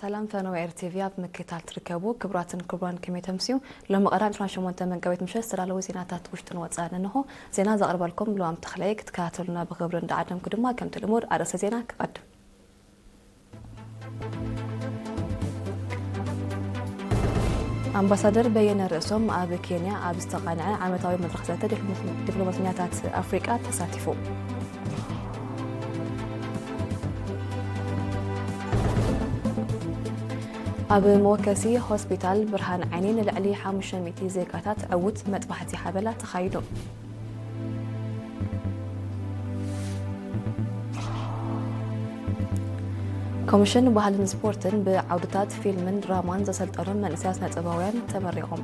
ሰላም ፈነወ ኤር ቲቪ ኣብ ምክትታል ትርከቡ ክቡራትን ክቡራን፣ ከመይ ተምስዩ? ሎሚ ቀዳም ዕስራን ሸሞንተ መጋቢት ምሸት ዝተዳለዉ ዜናታት ውሽጥን ወጻእን እንሆ። ዜና ዘቕርበልኩም ልዋም ተኽለየ። ክትከታተሉና ብኽብሪ እንዳዓደምኩ ድማ ከምቲ ልሙድ ኣርእስተ ዜና ክቐድም። ኣምባሳደር በየነ ርእሶም ኣብ ኬንያ ኣብ ዝተቓንዐ ዓመታዊ መድረኽ ዘተ ዲፕሎማት-፣ ዲፕሎማተኛታት ኣፍሪቃ ተሳቲፉ። ኣብ መወከሲ ሆስፒታል ብርሃን ዓይኒ ንልዕሊ ሓሙሽተ ሚእቲ ዜጋታት ዕዉት መጥባሕቲ ሓበላ ተኻይዱ። ኮሚሽን ባህልን ስፖርትን ብዓውድታት ፊልምን ድራማን ዘሰልጠኑ መንእሰያት ስነ-ጥበባውያን ተመሪቖም።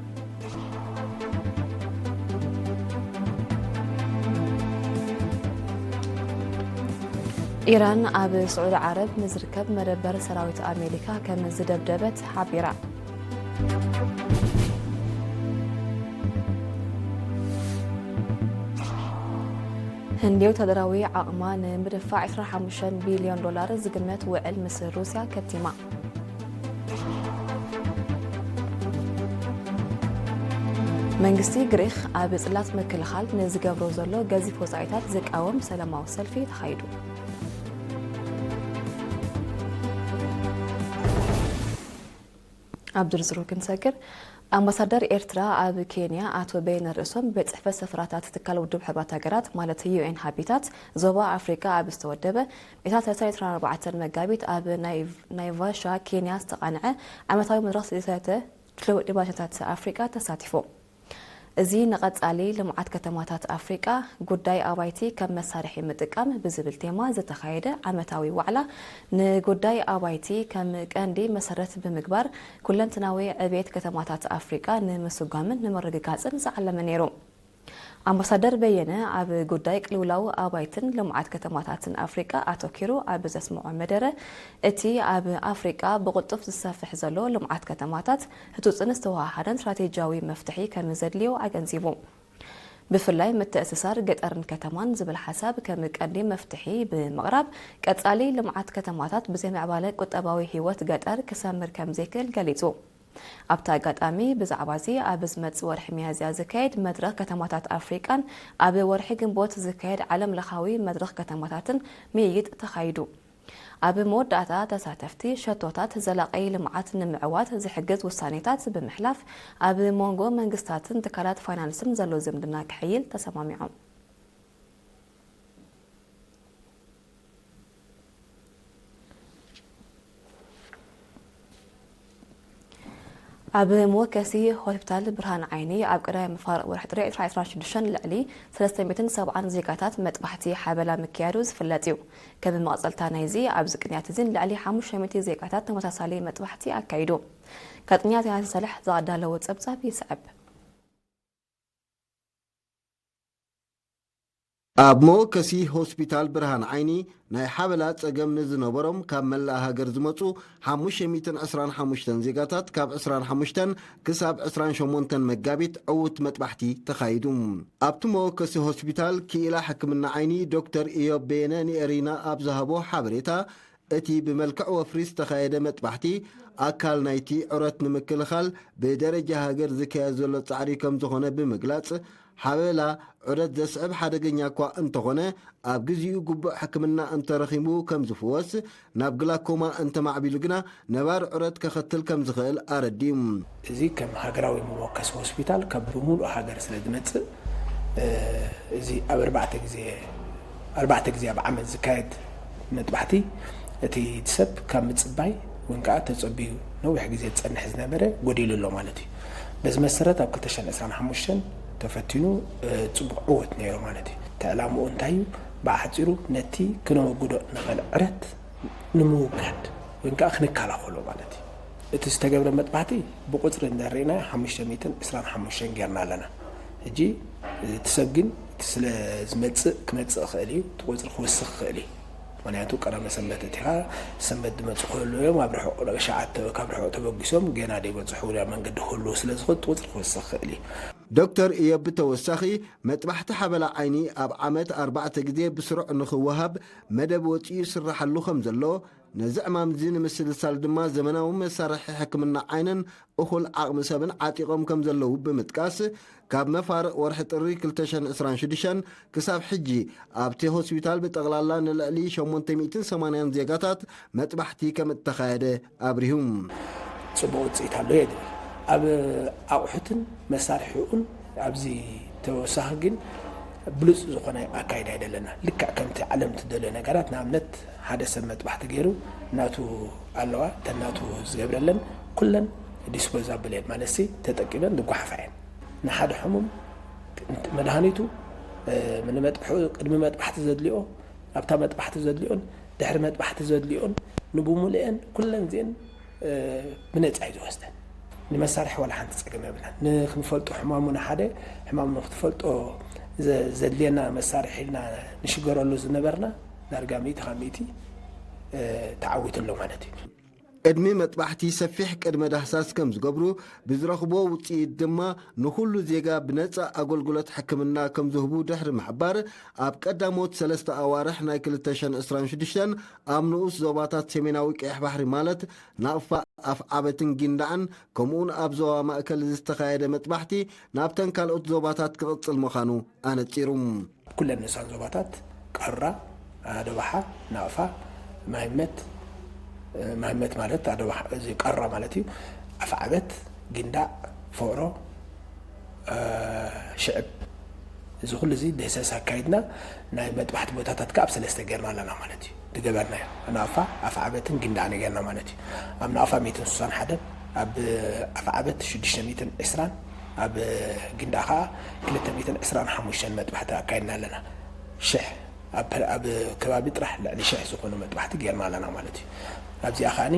ኢራን ኣብ ስዑዲ ዓረብ ንዝርከብ መደበር ሰራዊት ኣሜሪካ ከም ዝደብደበት ሓቢራ። ህንዲ ወታደራዊ ዓቕማ ንምድፋዕ ዕስራን ሓሙሽተን ቢልዮን ዶላር ዝግመት ውዕል ምስ ሩስያ ከቲማ። መንግስቲ ግሪኽ ኣብ ጽላት ምክልኻል ንዝገብሮ ዘሎ ገዚፍ ወጻኢታት ዝቃወም ሰላማዊ ሰልፊ ተኻይዱ። ኣብ ዝርዝሩ ክንሰግር፣ ኣምባሳደር ኤርትራ ኣብ ኬንያ ኣቶ በየነ ርእሶም ቤት ጽሕፈት ሰፈራታት ትካል ውድብ ሕቡራት ሃገራት ማለት ዩ ኤን ሃቢታት ዞባ ኣፍሪቃ ኣብ ዝተወደበ ሚእታት ሰለስተ ሚእትን ዕስራን ኣርባዕተን መጋቢት ኣብ ናይ-፣ ናይቫሻ ኬንያ ዝተቓንዐ ዓመታዊ መድረኽ ሰለስተ ዲፕሎማሲያታት ኣፍሪቃ ተሳቲፉ። እዚ ንቐጻሊ ልምዓት ከተማታት ኣፍሪቃ ጉዳይ ኣባይቲ ከም መሳርሒ ምጥቃም ብዝብል ቴማ ዝተኻየደ ዓመታዊ ዋዕላ፣ ንጉዳይ ኣባይቲ ከም ቀንዲ መሰረት ብምግባር፣ ኩለንትናዊ ዕብየት ከተማታት ኣፍሪቃ ንምስጓምን ንምርግጋጽን ዝዓለመ ነይሩ። ኣምባሳደር በየነ ኣብ ጉዳይ ቅልውላው ኣባይትን ልምዓት ከተማታትን ኣፍሪቃ ኣተኲሩ ኣብ ዘስምዖ መደረ፣ እቲ ኣብ ኣፍሪቃ ብቕልጡፍ ዝሰፍሕ ዘሎ ልምዓት ከተማታት ህጹጽን ዝተወሃሃደን ስትራቴጂያዊ መፍትሒ ከም ዘድልዮ ኣገንዚቡ። ብፍላይ ምትእስሳር ገጠርን ከተማን ዝብል ሓሳብ ከም ቀንዲ መፍትሒ ብምቕራብ፣ ቀጻሊ ልምዓት ከተማታት ብዘይምዕባለ ቁጠባዊ ህይወት ገጠር ክሰምር ከም ዘይክእል ገሊጹ። ኣብቲ ኣጋጣሚ ብዛዕባ እዚ ኣብ ዝመጽእ ወርሒ ሚያዝያ ዝካየድ መድረኽ ከተማታት ኣፍሪቃን ኣብ ወርሒ ግንቦት ዝካየድ ዓለም ለኻዊ መድረኽ ከተማታትን ምይይጥ ተኻይዱ። ኣብ መወዳእታ ተሳተፍቲ ሸቶታት ዘላቒ ልምዓት ንምዕዋት ዝሕግዝ ውሳኔታት ብምሕላፍ ኣብ መንጎ መንግስታትን ትካላት ፋይናንስን ዘሎ ዝምድና ክሕይል ተሰማሚዖም። ኣብ መወከሲ ሆስፒታል ብርሃን ዓይኒ ኣብ ቀዳማይ መፋርቕ ወርሒ ጥሪ ዕስራ ዕስራን ሽዱሽተን ልዕሊ ሰለስተ ሚእትን ሰብዓን ዜጋታት መጥባሕቲ ሓበላ ምክያዱ ዝፍለጥ እዩ። ከም መቐጸልታ ናይዚ፣ ኣብዚ ቅንያት እዚ ንልዕሊ ሓሙሽተ ሚእቲ ዜጋታት ተመሳሳሊ መጥባሕቲ ኣካይዱ። ጋዜጠኛ ዮናስ ሳልሕ ዘዳለዎ ጸብጻብ ይስዕብ። ኣብ መወከሲ ሆስፒታል ብርሃን ዓይኒ ናይ ሓበላ ጸገም ንዝነበሮም ካብ መላእ ሃገር ዝመጹ ሓሙሽተ ሚእትን ዕስራን ሓሙሽተን ዜጋታት ካብ ዕስራን ሓሙሽተን ክሳብ ዕስራን ሸሞንተን መጋቢት ዕዉት መጥባሕቲ ተኻይዱ። ኣብቲ መወከሲ ሆስፒታል ክኢላ ሕክምና ዓይኒ ዶክተር ኢዮብ በየነ ንኤሪና ኣብ ዝሃቦ ሓበሬታ፣ እቲ ብመልክዕ ወፍሪ ዝተኻየደ መጥባሕቲ ኣካል ናይቲ ዑረት ንምክልኻል ብደረጃ ሃገር ዝካየድ ዘሎ ጻዕሪ ከም ዝኾነ ብምግላጽ፣ ሓበላ ዑረት ዘስዕብ ሓደገኛ እኳ እንተኾነ፣ ኣብ ግዚኡ ግቡእ ሕክምና እንተረኺቡ ከም ዝፍወስ፣ ናብ ግላኮማ እንተማዕቢሉ ግና ነባሪ ዑረት ከኸትል ከም ዝኽእል ኣረዲኡ። እዚ ከም ሃገራዊ መወከሲ ሆስፒታል ካብ ብምሉእ ሃገር ስለ ዝመጽእ፣ እ፣ እዚ ኣብ ኣርባዕተ ግዜ፣ ኣርባዕተ ግዜ ኣብ ዓመት ዝካየድ መጥባሕቲ፣ እቲ ሰብ ካብ ምጽባይ ወይ ከዓ ተጸቢዩ ነዊሕ ግዜ ዝጸንሕ ዝነበረ ጎዲሉ ኣሎ ማለት እዩ። በዚ መሰረት ኣብ ክልተ ሽሕን ዕስራን ሓሙሽተን ተፈቲኑ፣ እ፣ ጽቡቕ ዕወት ነይሩ ማለት እዩ። እቲ ዕላምኡ እንታይ እዩ? ብሓጺሩ ነቲ ክነወግዶ ንኽእል ዕረት ንምውጋድ ወይ ከዓ ክንከላኸሎ ማለት እዩ። እቲ ዝተገብረ መጥባሕቲ ብቁጽሪ እንድሕር ርኢናዮ ሓሙሽተ ሚእትን ዕስራን ሓሙሽተን ጌርና ኣለና። ሕጂ እቲ ሰብ ግን እቲ ስለ ዝመጽእ ክመጽእ ይኽእል እዩ፣ እቲ ቁጽሪ ክወስኽ ይኽእል እዩ። ምኽንያቱ ቀዳመ ሰንበት እቲኻ ሰንበት ዝመጹ ክህልዉ እዮም፣ ኣብ ርሑቕ ሸዓተ ካብ ርሑቕ ተበጊሶም ገና ዘይበጽሑ ኣብ መንገዲ ክህልዉ ስለ ዝኽእል እቲ ቁጽሪ ክወስኽ ይኽእል እዩ። ዶክተር እዮብ ብተወሳኺ መጥባሕቲ ሓበላ ዓይኒ ኣብ ዓመት ኣርባዕተ ግዜ ብስሩዕ ንኽወሃብ መደብ ወጺኡ ይስራሓሉ ከም ዘሎ ነዚ ዕማም እዚ ንምስልሳል ድማ ዘመናዊ መሳርሒ ሕክምና ዓይንን እኹል ዓቕሚ ሰብን ዓጢቖም ከም ዘለዉ ብምጥቃስ፣ ካብ መፋርቕ ወርሒ ጥሪ ክልተ ሽሕን ዕስራን ሽዱሽተን ክሳብ ሕጂ ኣብቲ ሆስፒታል ብጠቕላላ ንልዕሊ ሸሞንተ ሚእትን ሰማንያን ዜጋታት መጥባሕቲ ከም እተኻየደ ኣብሪሁ። ጽቡቕ ውጽኢት ኣሎ እየ ዝብል። ኣብ ኣቑሑትን መሳርሒኡን ኣብዚ ተወሳኺ ግን ብሉጽ ዝኾነ ኣካይዳ እዩ ዘለና። ልክዕ ከምቲ ዓለም ትደልዮ ነገራት፣ ንኣብነት ሓደ ሰብ መጥባሕቲ ገይሩ ናቱ ኣለዋ፣ እተን ናቱ ዝገብረለን ኩለን ዲስፖዛብል እየን፣ ማለት ሲ ተጠቂመን ዝጓሓፋ እየን። ንሓደ ሕሙም መድሃኒቱ፣ እ፣ ንመጥብሑ፣ ቅድሚ መጥባሕቲ ዘድልዮ፣ ኣብታ መጥባሕቲ ዘድልዮን ድሕሪ መጥባሕቲ ዘድልዮን ንብሙልኤን ኩለን እዚአን፣ እ፣ ብነጻ እዩ ዝወስደን። ንመሳርሒ ዋላ ሓንቲ ጸገም የብልናን። ንክንፈልጦ ሕማሙ ንሓደ ሕማሙ ንክትፈልጦ ዘ-፣ ዘድልየና መሳርሒ ኢልና ንሽገረሉ ዝነበርና ዳርጋ ሚእቲ ካብ ሚእቲ፣ እ፣ ተዓዊቱ ኣሎ ማለት እዩ። ቅድሚ መጥባሕቲ ሰፊሕ ቅድመ ዳህሳስ ከም ዝገብሩ፣ ብዝረኽብዎ ውጽኢት ድማ ንኹሉ ዜጋ ብነጻ ኣገልግሎት ሕክምና ከም ዝህቡ ድሕሪ ምሕባር፣ ኣብ ቀዳሞት ሰለስተ ኣዋርሕ ናይ ክልተ ሽሕን ዕስራን ሽዱሽተን ኣብ ንኡስ ዞባታት ሰሜናዊ ቀይሕ ባሕሪ ማለት ናቕፋ፣ ኣፍዓበትን ጊንዳዕን ከምኡውን ኣብ ዞባ ማእከል ዝተኻየደ መጥባሕቲ ናብተን ካልኦት ዞባታት ክቕጽል ምዃኑ ኣነጺሩ። ኩለን ንሳን ዞባታት ቀራ፣ ኣደባሓ፣ ናቕፋ፣ ማይመት፣ እ፣ ማይመት ማለት ኣደባሓ፣ እዚ ቀራ ማለት እዩ። ኣፍዓበት፣ ጊንዳዕ፣ ፎሮ፣ እ፣ ሽዕብ፣ እዚ ኩሉ እዚ ድህሰስ ኣካይድና ናይ መጥባሕቲ ቦታታት ከኣ ኣብ ሰለስተ ጌርና ኣለና ማለት እዩ። ዝገበርናዮ ናቕፋ፣ ኣፍዓበትን ጊንዳዕን ጌርና ማለት እዩ። ኣብ ናቕፋ ሚእትን ስሳን ሓደን፣ ኣብ ኣፍዓበት ሽዱሽተ ሚእትን ዕስራን፣ ኣብ ጊንዳዕ ከኣ ክልተ ሚእትን ዕስራን ሓሙሽተን መጥባሕቲ ኣካይድና ኣለና። ሽሕ ኣብ፣ ኣብ ከባቢ ጥራሕ ልዕሊ ሽሕ ዝኾኑ መጥባሕቲ ጌርና ኣለና ማለት እዩ። ኣብዚኣ ከኣኒ፣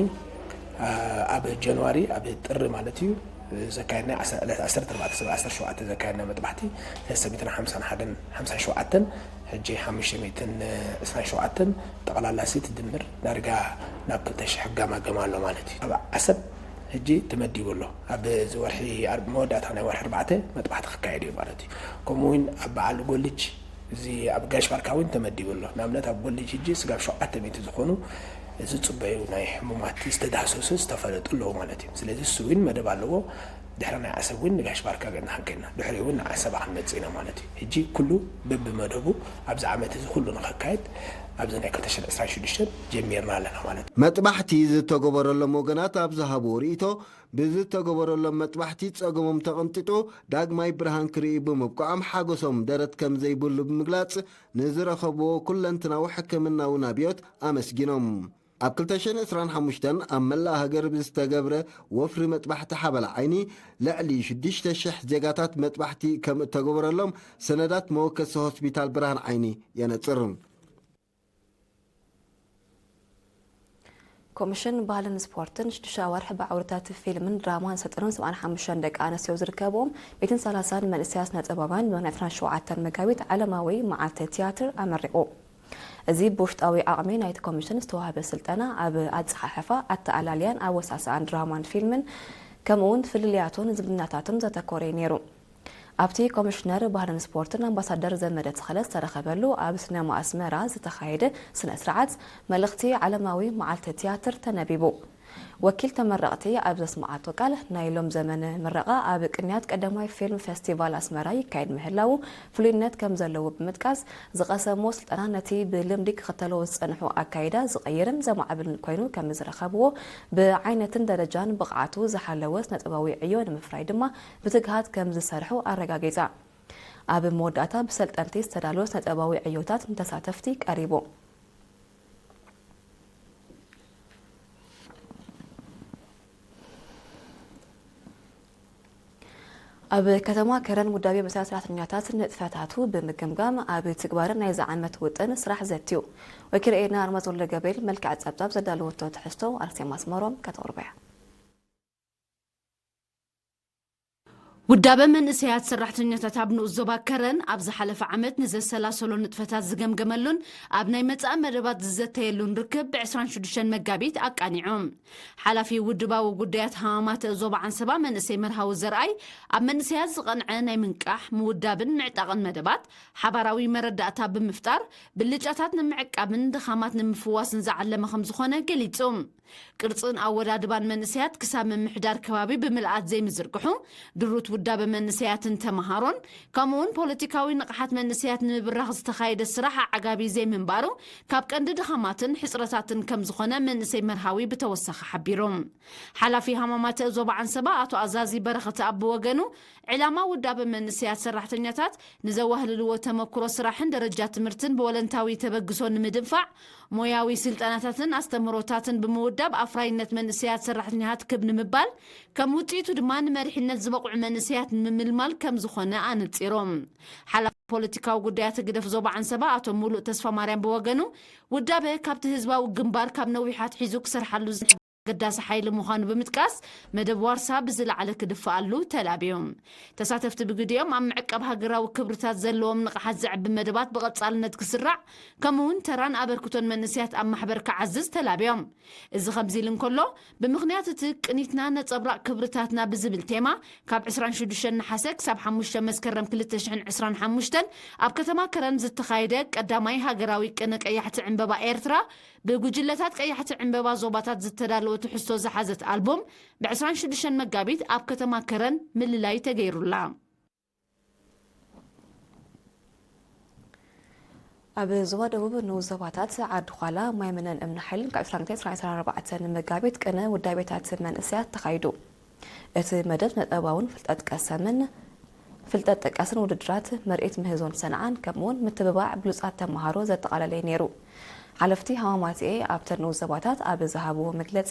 ኣ፣ ኣብ ጃንዋሪ፣ ኣብ ጥሪ ማለት እዩ፣ ዘካየድና ዓሰርተ፣ ዕለት ዓሰርተ ኣርባዕተ ሰብ ዓሰርተ ሸውዓተ ዘካየድና መጥባሕቲ፣ ሰለስተ ሚእትን ሓምሳን ሓደን ሓምሳን ሸውዓተን፣ ሕጂ ሓሙሽተ ሚእትን ዕስራን ሸውዓተን፣ ጠቕላላ ሲ ትድምር ዳርጋ ናብ ክልተ ሽሕ ገማገም ኣሎ ማለት እዩ። ኣብ ዓሰብ ሕጂ ተመዲቡ ኣሎ። ኣብ እዚ ወርሒ ኣር-፣ መወዳእታ ናይ ወርሒ ኣርባዕተ መጥባሕቲ ክካየድ እዩ ማለት እዩ። ከምኡ እውን ኣብ በዓል ጎልጅ፣ እዚ ኣብ ጋሽ ባርካ እውን ተመዲቡ ኣሎ። ንኣብነት ኣብ ጎልጅ ሕጂ ስጋብ ሸውዓተ ሚእቲ ዝኾኑ ዝጽበዩ ናይ ሕሙማት ዝተዳህሰሱ ዝተፈለጡ ኣለዉ ማለት እዩ። ስለዚ እሱ እውን መደብ ኣለዎ። ድሕሪ ናይ ዓሰብ እውን ንጋሽ ባርካ ገና ክንከይድና፣ ድሕሪ እውን ንዓሰብ ክንመጽእ ኢና ማለት እዩ። ሕጂ ኩሉ በብመደቡ ኣብዚ ዓመት እዚ ኩሉ ንኸካየድ ኣብዚ ናይ ክልተ ሽሕን ዕስራን ሽዱሽተን ጀሚርና ኣለና ማለት እዩ። መጥባሕቲ ዝተገበረሎም ወገናት ኣብ ዝሃብዎ ርእይቶ፣ ብዝተገበረሎም መጥባሕቲ ጸገሞም ተቐንጢጡ ዳግማይ ብርሃን ክርእዩ ብምብቅዖም ሓጎሶም ደረት ከም ዘይብሉ ብምግላጽ፣ ንዝረኸብዎ ኩለንትናዊ ሕክምናዊ ናብዮት ኣመስጊኖም። ኣብ ክልተ ሽሕን ዕስራን ሓሙሽተን ኣብ መላእ ሃገር ብዝተገብረ ወፍሪ መጥባሕቲ ሓበላ ዓይኒ፣ ልዕሊ ሽዱሽተ ሽሕ ዜጋታት መጥባሕቲ ከም እተገበረሎም ሰነዳት መወከሲ ሆስፒታል ብርሃን ዓይኒ የነጽር። ኮሚሽን ባህልን ስፖርትን ሽዱሽተ ኣዋርሕ ብዓውድታት ፊልምን ድራማን ዝሰልጠኖም ሰብዓን ሓሙሽተን ደቂ ኣንስትዮ ዝርከብዎም ሚእትን ሰላሳን መንእሰያት ስነ ጥበባውያን ብናይ ዕስራን ሸውዓተን መጋቢት ዓለማዊ መዓልቲ ትያትር ኣመሪቑ። እዚ ብውሽጣዊ ዓቕሚ ናይቲ ኮሚሽን ዝተዋህበ ስልጠና ኣብ ኣጸሓሕፋ፣ ኣተኣላልያን ኣወሳስኣን ድራማን ፊልምን፣ ከምኡውን ፍልልያቱን ዝምድናታቱን ዘተኮረ እዩ ነይሩ። ኣብቲ ኮሚሽነር ባህልን ስፖርትን ኣምባሳደር ዘመደ ተኸለ ዝተረኸበሉ ኣብ ሲነማ ኣስመራ ዝተኻየደ ስነ ስርዓት፣ መልእኽቲ ዓለማዊ መዓልቲ ትያትር ተነቢቡ። ወኪል ተመረቕቲ ኣብ ዘስምዓቶ ቃል፣ ናይ ሎም ዘመን ምረቓ ኣብ ቅንያት ቀዳማይ ፊልም ፌስቲቫል ኣስመራ ይካየድ ምህላዉ ፍሉይነት ከም ዘለዎ ብምጥቃስ፣ ዝቐሰሞ ስልጠና ነቲ ብልምዲ ክኽተሎ ዝጸንሑ ኣካይዳ ዝቕይርን ዘማዕብልን ኮይኑ ከም ዝረኸብዎ፣ ብዓይነትን ደረጃን ብቕዓቱ ዝሓለወ ስነጥበባዊ ዕዮ ንምፍራይ ድማ ብትግሃት ከም ዝሰርሑ ኣረጋጊጻ። ኣብ መወዳእታ ብሰልጠንቲ ዝተዳለወ ስነጥበባዊ ዕዮታት ንተሳተፍቲ ቀሪቡ። ኣብ ከተማ ከረን ውዳቤ መሰል ሰራሕተኛታት ንጥፈታቱ ብምግምጋም ኣብ ትግባረ ናይዚ ዓመት ውጥን ስራሕ ዘትዩ። ወኪል ኤና ኣርማዝ ወልደ ገብርኤል መልክዕ ጸብጻብ ዘዳለወቶ ትሕዝቶ ኣርሴማ ኣስመሮም ከተቕርቦ እያ። ውዳበ መንእሰያት ሰራሕተኛታት ኣብ ንኡስ ዞባ ከረን ኣብ ዝሓለፈ ዓመት ንዘሰላሰሎ ንጥፈታት ዝገምገመሉን ኣብ ናይ መጻኢ መደባት ዝዘተየሉን ርክብ ብ ዕስራን ሽዱሽተን መጋቢት ኣቃኒዑ። ሓላፊ ውድባዊ ጉዳያት ሃማማተ ዞባ ዓንሰባ መንእሰይ መርሃዊ ዘርኣይ፣ ኣብ መንእሰያት ዝቐንዐ ናይ ምንቃሕ፣ ምውዳብን ምዕጣቕን መደባት ሓባራዊ መረዳእታ ብምፍጣር ብልጫታት ንምዕቃብን ድኻማት ንምፍዋስን ዝዓለመ ከም ዝኾነ ገሊጹ። ቅርጽን ኣወዳድባን መንእሰያት ክሳብ ምምሕዳር ከባቢ ብምልኣት ዘይምዝርግሑ፣ ድሩት ውዳበ መንእሰያትን ተመሃሮን፣ ከምኡውን ፖለቲካዊ ንቕሓት መንእሰያት ንምብራኽ ዝተኻየደ ስራሕ ኣዓጋቢ ዘይምንባሩ ካብ ቀንዲ ድኻማትን ሕጽረታትን ከም ዝኾነ መንእሰይ መርሃዊ ብተወሳኺ ሓቢሩ። ሓላፊ ሃማማተ ዞባ ዓንሰባ ኣቶ ኣዛዚ በረኸት ኣብ ወገኑ፣ ዕላማ ውዳበ መንእሰያት ሰራሕተኛታት ንዘዋህልልዎ ተመክሮ ስራሕን ደረጃ ትምህርትን ብወለንታዊ ተበግሶ ንምድንፋዕ፣ ሞያዊ ስልጠናታትን ኣስተምህሮታትን ብምውዳብ ኣፍራይነት መንእሰያት ሰራሕተኛታት ክብ ንምባል፣ ከም ውጽኢቱ ድማ ንመሪሕነት ዝበቕዑ መንእሰያት ንምምልማል ከም ዝኾነ ኣነጺሮም። ሓላፊ ፖለቲካዊ ጉዳያት ህግደፍ ዞባ ዓንሰባ ኣቶ ሙሉእ ተስፋ ማርያም ብወገኑ፣ ውዳበ ካብቲ ህዝባዊ ግንባር ካብ ነዊሕ ኣትሒዙ ክሰርሓሉ ዝጸንሐ ኣገዳሲ ሓይሊ ምዃኑ ብምጥቃስ፣ መደብ ዋርሳ ብዝለዓለ ክድፈኣሉ ተላብዮም። ተሳተፍቲ ብግዲኦም ኣብ ምዕቃብ ሃገራዊ ክብርታት ዘለዎም ንቕሓት ዘዕቢ መደባት ብቐጻልነት ክስራዕ፣ ከምኡውን ተራን ኣበርክቶን መንእሰያት ኣብ ማሕበር ክዓዝዝ ተላብዮም። እዚ ከምዚ ኢሉ እንከሎ፣ ብምኽንያት እቲ ቅኒትና ነጸብራቕ ክብርታትና ብዝብል ቴማ፣ ካብ ዕስራን ሽዱሽተን ነሓሰ ክሳብ ሓሙሽተ መስከረም ክልተ ሽሕን ዕስራን ሓሙሽተን ኣብ ከተማ ከረን ዝተኻየደ ቀዳማይ ሃገራዊ ቅነ ቀያሕቲ ዕምበባ ኤርትራ፣ ብጉጅለታት ቀያሕቲ ዕምበባ ዞባታት ዝተዳለወ ትሕዝቶ ዝሓዘት ኣልቡም፣ ብ ዕስራን ሽዱሽተን መጋቢት ኣብ ከተማ ከረን ምልላይ ተገይሩላ። ኣብ ዞባ ደቡብ ንኡስ ዞባታት ዓዲ ዃላ፣ ማይ ምነን እምኒ ሓይልን ካብ ዕስራን ክልተን እስካብ ዕስራን ኣርባዕተን መጋቢት ቅነ ውዳቤታት መንእሰያት ተኻይዱ። እቲ መደብ ስነ-ጥበባውን ፍልጠት ቀሰምን፣ ፍልጠት ጠቀስን ውድድራት፣ ምርኢት ምህዞን ሰንዓን፣ ከምኡውን ምትብባዕ ብሉጻት ተመሃሮ ዘጠቓለለ እዩ ነይሩ። ሓለፍቲ ሃማማትኤ ኣብተን ንኡስ ዞባታት ኣብ ዝሃብዎ መግለጺ፣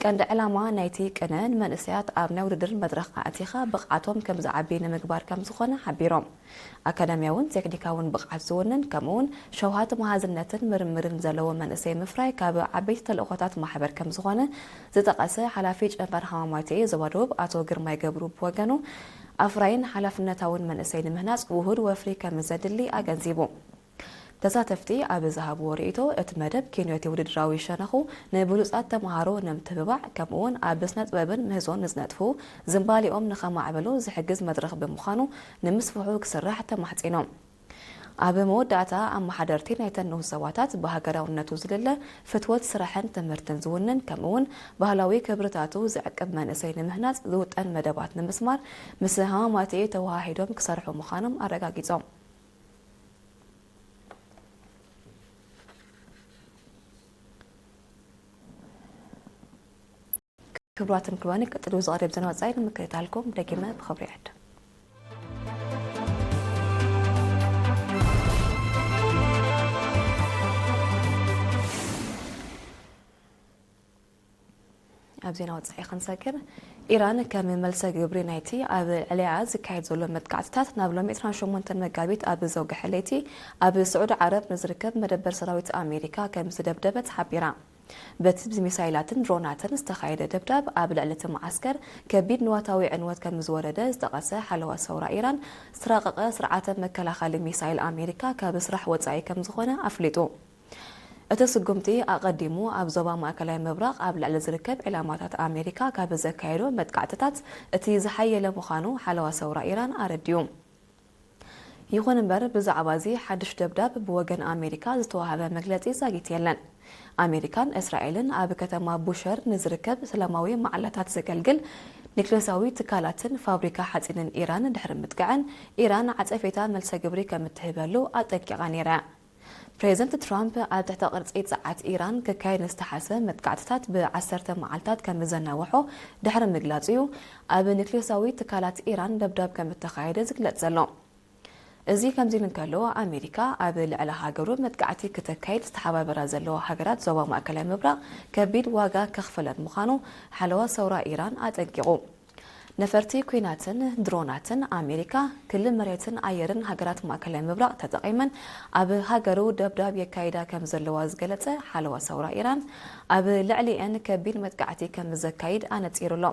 ቀንዲ ዕላማ ናይቲ ቅነ ንመንእሰያት ኣብ ናይ ውድድር መድረኽ ኣእቲኻ ብቕዓቶም ከም ዝዓቢ ንምግባር ከም ዝኾነ ሓቢሮም። ኣካዳሚያውን ቴክኒካውን ብቕዓት ዝውንን፣ ከምኡውን ሸውሃት መሃዝነትን ምርምርን ዘለዎ መንእሰይ ምፍራይ ካብ ዓበይቲ ተልእኾታት ማሕበር ከም ዝኾነ ዝጠቐሰ ሓላፊ ጨንፈር ሃማማትኤ ዞባ ደቡብ ኣቶ ግርማይ ገብሩ ብወገኑ፣ ኣፍራይን ሓላፍነታውን መንእሰይ ንምህናጽ ውሁድ ወፍሪ ከም ዘድሊ ኣገንዚቡ። ተሳተፍቲ ኣብ ዝሃብዎ ርእይቶ፣ እቲ መደብ ኪንዮቲ ውድድራዊ ሸነኹ ንብሉጻት ተመሃሮ ንምትብባዕ፣ ከምኡውን ኣብ ስነ ጥበብን ምህዞን ንዝነጥፉ ዝንባሊኦም ንኸማዕብሉ ዝሕግዝ መድረኽ ብምዃኑ፣ ንምስፍሑ ክስራሕ ተማሕጺኖም። ኣብ መወዳእታ፣ ኣመሓደርቲ ናይተን ንኡስ ዞባታት ብሃገራውነቱ ዝልለ ፍትወት ስራሕን ትምህርትን ዝውንን፣ ከምኡውን ባህላዊ ክብርታቱ ዝዕቅብ መንእሰይ ንምህናጽ ዝውጠን መደባት ንምስማር ምስ ሃማማትኤ ተወሃሂዶም ክሰርሑ ምዃኖም ኣረጋጊጾም። ክቡራትን ክቡራን፣ ቀጥሎ ዝቐርብ ዜና ወጻኢ ንምክትታልኩም ደጊመ ብኽብሪ ይዕድም። ኣብ ዜና ወጻኢ ክንሰግር፣ ኢራን ከም መልሰ ግብሪ ናይቲ ኣብ ልዕሊኣ ዝካየድ ዘሎ መጥቃዕትታት፣ ናብ ሎሚ ዕስራን ሸሞንተን መጋቢት ኣብ ዘውግሐ ለይቲ ኣብ ስዑዲ ዓረብ ንዝርከብ መደበር ሰራዊት ኣሜሪካ ከም ዝደብደበት ሓቢራ። በቲ ብሚሳይላትን ድሮናትን ዝተኻየደ ደብዳብ፣ ኣብ ልዕሊ እቲ መዓስከር ከቢድ ንዋታዊ ዕንወት ከም ዝወረደ ዝጠቐሰ ሓለዋ ሰውራ ኢራን፣ ዝተራቐቐ ስርዓተ መከላኸሊ ሚሳይል ኣሜሪካ ካብ ስራሕ ወጻኢ ከም ዝኾነ ኣፍሊጡ። እቲ ስጉምቲ ኣቐዲሙ ኣብ ዞባ ማእከላይ ምብራቕ ኣብ ልዕሊ ዝርከብ ዒላማታት ኣሜሪካ ካብ ዘካየዶ መጥቃዕትታት እቲ ዝሓየለ ምዃኑ ሓለዋ ሰውራ ኢራን ኣረዲኡ። ይኹን እምበር፣ ብዛዕባ እዚ ሓድሽ ደብዳብ ብወገን ኣሜሪካ ዝተዋህበ መግለጺ ዛጊት የለን። ኣሜሪካን እስራኤልን ኣብ ከተማ ቡሸር ንዝርከብ ሰላማዊ መዓላታት ዘገልግል ኒክሌሳዊ ትካላትን ፋብሪካ ሓጺንን ኢራን ድሕሪ ምጥቃዐን፣ ኢራን ዓጸፌታ መልሰ ግብሪ ከም እትህበሉ ኣጠንቂቓ ነይራ። ፕሬዚደንት ትራምፕ ኣብ ትሕተ ቅርጺ ጸዓት ኢራን ክካየድ ንዝተሓሰበ መጥቃዕትታት ብዓሰርተ መዓልታት ከም ዘናውሖ ድሕሪ ምግላጹ እዩ፣ ኣብ ኒክሌሳዊ ትካላት ኢራን ደብዳብ ከም እተኻየደ ዝግለጽ ዘሎ። እዚ ከምዚ ኢሉ እንከሎ፣ ኣሜሪካ ኣብ ልዕሊ ሃገሩ መጥቃዕቲ ክተካይድ ዝተሓባበራ ዘለዋ ሃገራት ዞባ ማእከላይ ምብራቕ ከቢድ ዋጋ ከኽፍለን ምዃኑ ሓለዋ ሰውራ ኢራን ኣጠንቂቑ። ነፈርቲ ኲናትን ድሮናትን ኣሜሪካ፣ ክሊ መሬትን ኣየርን ሃገራት ማእከላይ ምብራቕ ተጠቒመን ኣብ ሃገሩ ደብዳብ የካይዳ ከም ዘለዋ ዝገለጸ ሓለዋ ሰውራ ኢራን፣ ኣብ ልዕሊኤን ከቢድ መጥቃዕቲ ከም ዘካይድ ኣነጺሩ ኣሎ።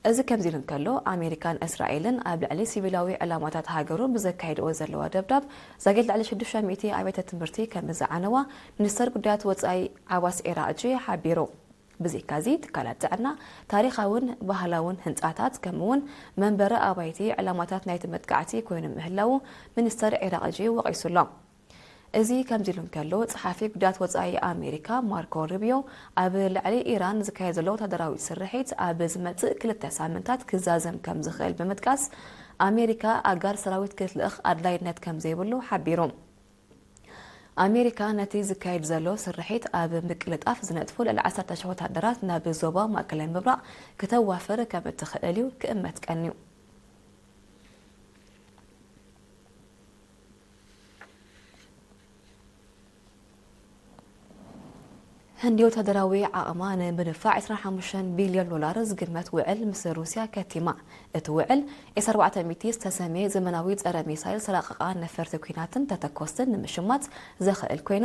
እዚ ከምዚ ኢሉ እንከሎ፣ ኣሜሪካን እስራኤልን ኣብ ልዕሊ ሲቪላዊ ዕላማታት ሃገሩ ብዘካየድኦ ዘለዋ ደብዳብ፣ ዛጊት ልዕሊ ሽዱሽተ ሚእቲ ኣብያተ ትምህርቲ ከም ዝዓነዋ ሚኒስተር ጉዳያት ወጻኢ ዓባስ ኤራቕጂ ሓቢሩ። ብዘይካዚ፣ ትካላት ጥዕና፣ ታሪኻውን ባህላውን ህንጻታት፣ ከምኡውን መንበሪ ኣባይቲ ዕላማታት ናይቲ መጥቃዕቲ ኮይኑ ምህላዉ ሚኒስተር ኤራቕጂ ወቒሱሎ። እዚ ከምዚ ኢሉ እንከሎ፣ ጸሓፊ ጉዳያት ወጻኢ ኣሜሪካ ማርኮ ሩቢዮ፣ ኣብ ልዕሊ ኢራን ዝካየድ ዘሎ ወታደራዊ ስርሒት ኣብ ዝመጽእ ክልተ ሳምንታት ክዛዘም ከም ዝኽእል ብምጥቃስ፣ ኣሜሪካ ኣጋር ሰራዊት ክትልእኽ ኣድላይነት ከም ዘይብሉ ሓቢሩ። ኣሜሪካ ነቲ ዝካየድ ዘሎ ስርሒት ኣብ ምቅልጣፍ ዝነጥፉ ልዕሊ ዓሰርተ ሽሕ ወታደራት ናብ ዞባ ማእከላይ ምብራቕ ክተዋፍር ከም እትኽእል እዩ ክእመት ቀንዩ። ህንዲ ወታደራዊ ዓቕማ ንምድንፋዕ ዕስራን ሓሙሽተን ቢልዮን ዶላር ዝግመት ውዕል ምስ ሩስያ ከቲማ። እቲ ውዕል ኤስ ኣርባዕተ ሚእቲ ዝተሰምየ ዘመናዊ ጸረ ሚሳይል ሰራቕቓ ነፈርቲ ኲናትን ተተኮስትን ንምሽማት ዘኽእል ኮይኑ፣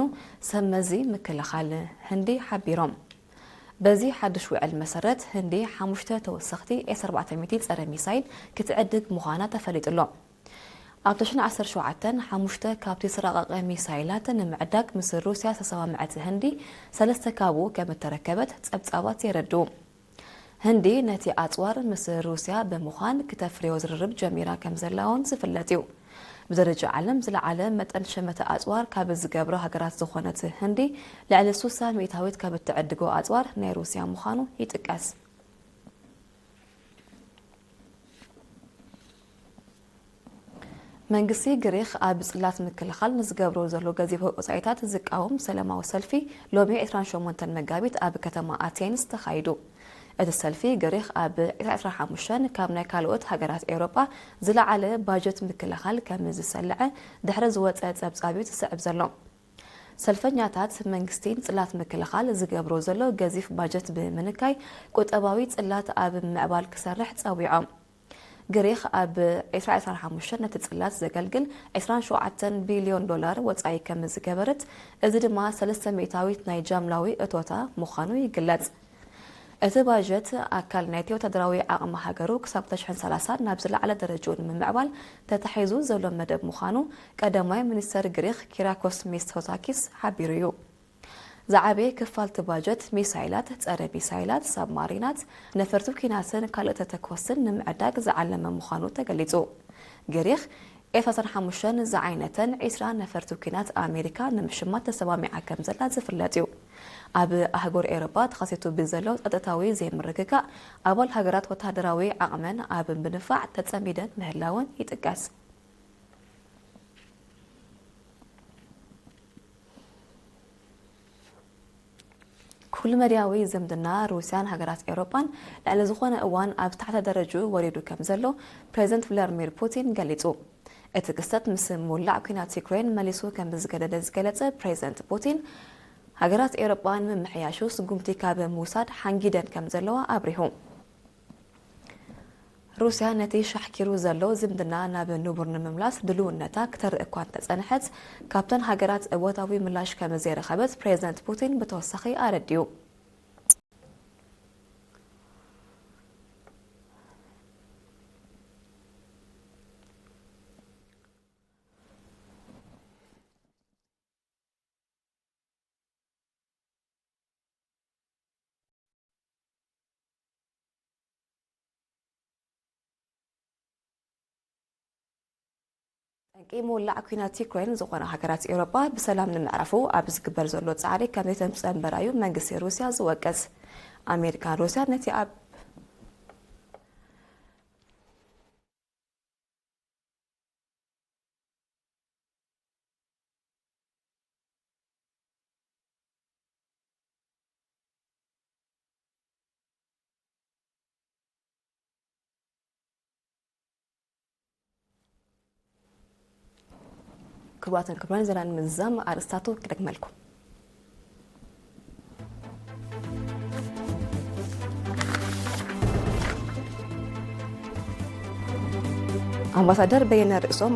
ሰብ መዚ ምክልኻል ህንዲ ሓቢሮም። በዚ ሓድሽ ውዕል መሰረት፣ ህንዲ ሓሙሽተ ተወሰኽቲ ኤስ ኣርባዕተ ሚእቲ ጸረ ሚሳይል ክትዕድግ ምዃና ተፈሊጡ ኣሎ። ኣብ ተሽን ዓሰርተ ሸውዓተን ሓሙሽተ ካብቲ ዝተራቐቐ ሚሳይላት ንምዕዳግ ምስ ሩስያ ዝተሰማምዐት ህንዲ፣ ሰለስተ ካብኡ ከም እተረከበት ጸብጻባት የረድኡ። ህንዲ ነቲ ኣጽዋር ምስ ሩስያ ብምዃን ክተፍርዮ ዝርርብ ጀሚራ ከም ዘላ እውን ዝፍለጥ እዩ። ብደረጃ ዓለም ዝለዓለ መጠን ሸመተ ኣጽዋር ካብ ዝገብራ ሃገራት ዝኾነት ህንዲ፣ ልዕሊ ሱሳ ሚእታዊት ካብ እትዕድጎ ኣጽዋር ናይ ሩስያ ምዃኑ ይጥቀስ። መንግስቲ ግሪኽ ኣብ ጽላት ምክልኻል ንዝገብሮ ዘሎ ገዚፍ ወጻኢታት ዝቃወም ሰላማዊ ሰልፊ ሎሚ ዕስራን ሸሞንተን መጋቢት ኣብ ከተማ ኣቴንስ ተኻይዱ። እቲ ሰልፊ ግሪኽ ኣብ ዕስራን ሓሙሽተን ካብ ናይ ካልኦት ሃገራት ኤውሮጳ ዝለዓለ ባጀት ምክልኻል ከም ዝሰልዐ ድሕሪ ዝወጸ ጸብጻብ እዩ ዝስዕብ ዘሎ። ሰልፈኛታት መንግስቲ ንጽላት ምክልኻል ዝገብሮ ዘሎ ገዚፍ ባጀት ብምንካይ ቁጠባዊ ጽላት ኣብ ምዕባል ክሰርሕ ጸዊዖም። ግሪኽ ኣብ ዕስራ ዕስራን ሓሙሽተን ነቲ ጽላት ዘገልግል ዕስራን ሸውዓተን ቢልዮን ዶላር ወጻኢ ከም ዝገበረት፣ እዚ ድማ ሰለስተ ሚእታዊት ናይ ጃምላዊ እቶታ ምዃኑ ይግለጽ። እቲ ባጀት ኣካል ናይቲ ወታደራዊ ዓቕሚ ሃገሩ ክሳብ ክልተ ሽሕን ሰላሳን ናብ ዝለዓለ ደረጃኡ ንምምዕባል ተታሒዙ ዘሎ መደብ ምዃኑ ቀዳማይ ሚኒስተር ግሪኽ ኪራኮስ ሚትሶታኪስ ሓቢሩ እዩ። ዝዓበየ ክፋል እቲ ባጀት ሚሳይላት፣ ጸረ ሚሳይላት፣ ሳብማሪናት፣ ነፈርቲ ኲናትን ካልእ ተተኮስትን ንምዕዳግ ዝዓለመ ምዃኑ ተገሊጹ። ግሪኽ ኤፍ ዓሰርተ ሓሙሽተ ዝዓይነተን ዕስራ ነፈርቲ ኲናት ኣሜሪካ ንምሽማት ተሰማሚዓ ከም ዘላ ዝፍለጥ እዩ። ኣብ ኣህጉር ኤውሮጳ ተኸሲቱ ብዘሎ ጸጥታዊ ዘይምርግጋእ ኣባል ሃገራት ወታደራዊ ዓቕመን ኣብ ምድንፋዕ ተጸሚደን ምህላወን ይጥቀስ። ኩሉ መድያዊ ዝምድና ሩስያን ሃገራት ኤውሮጳን ልዕሊ ዝኾነ እዋን ኣብ ዝተሓተ ደረጅኡ ወሪዱ ከም ዘሎ ፕሬዚደንት ቭላድሚር ፑቲን ገሊጹ። እቲ ክስተት ምስ ምውላዕ ኲናት ዩክሬን መሊሱ ከም ዝገደደ ዝገለጸ ፕሬዚደንት ፑቲን፣ ሃገራት ኤውሮጳ ንምምሕያሹ ስጉምቲ ካብ ምውሳድ ሓንጊደን ከም ዘለዋ ኣብሪሁ። ሩስያ ነቲ ሻሕኪሩ ዘሎ ዝምድና ናብ ንቡር ንምምላስ ድልውነታ ክተርኢ እኳ እንተጸንሐት፣ ካብተን ሃገራት እወታዊ ምላሽ ከም ዘይረኸበት ፕሬዚደንት ፑቲን ብተወሳኺ ኣረዲኡ። ጠንቂ ምውላዕ ኲናት ዩክሬን ዝኾና ሃገራት ኤውሮጳ ብሰላም ንምዕራፉ ኣብ ዝግበር ዘሎ ጻዕሪ ከም ዘይተንጸንበራ እዩ መንግስቲ ሩስያ ዝወቅስ። ኣሜሪካን ሩስያን ነቲ ኣብ ክቡራትን ክቡራን፣ ዜና ንምዝዛም ኣርእስታቱ ክደግመልኩም። ኣምባሳደር በየነ ርእሶም